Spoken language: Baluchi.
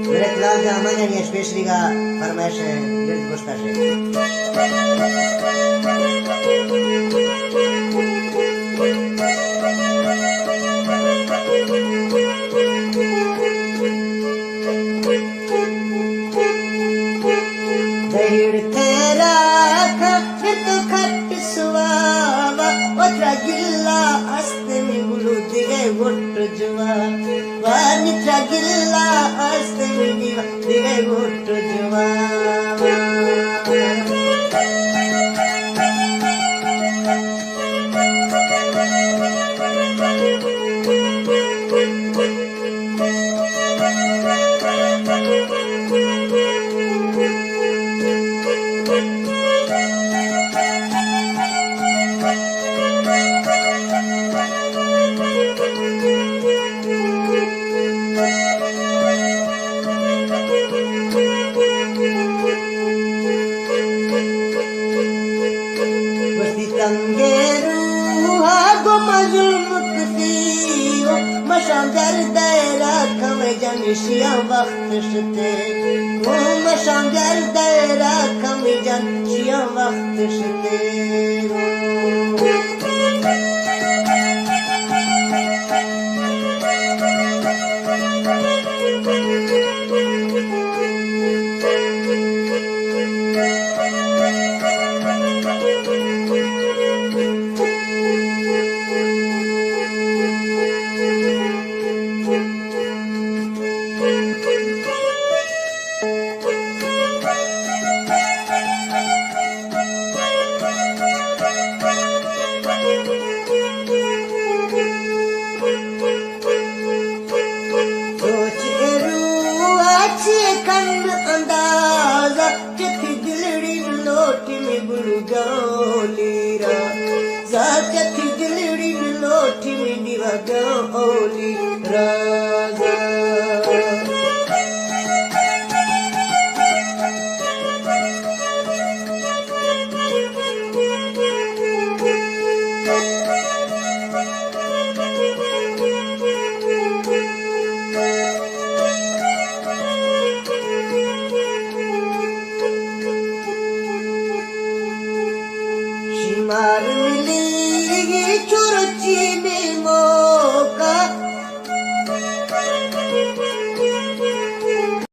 میرے خلاف جا ہمانیانی اسپیشلی کا فرمائش ہے، گرد گوشتا شے۔ دہیڑ تیرا کھا پھر تو کھٹ سواوا، وترا گلا است می گلو دگے وٹ جوا، وانی ترا گلا است می دیوا دگے وٹ جوا۔ وتی تنگے روحا گوں ما ظلم کتی، او مشاں گردئے را کم جنشیاں وقت شتے، او مشاں گردئے را کم جنشیاں وقت شتے۔ سوچ اے روح ءَ چے کن اندازہ، چہ تئی دلڑی لوٹ می بلوگاں اولی رازا، چہ تئی دلڑی لوٹ می دیوگاں اولی رازا۔ شمار ملی چرچی بے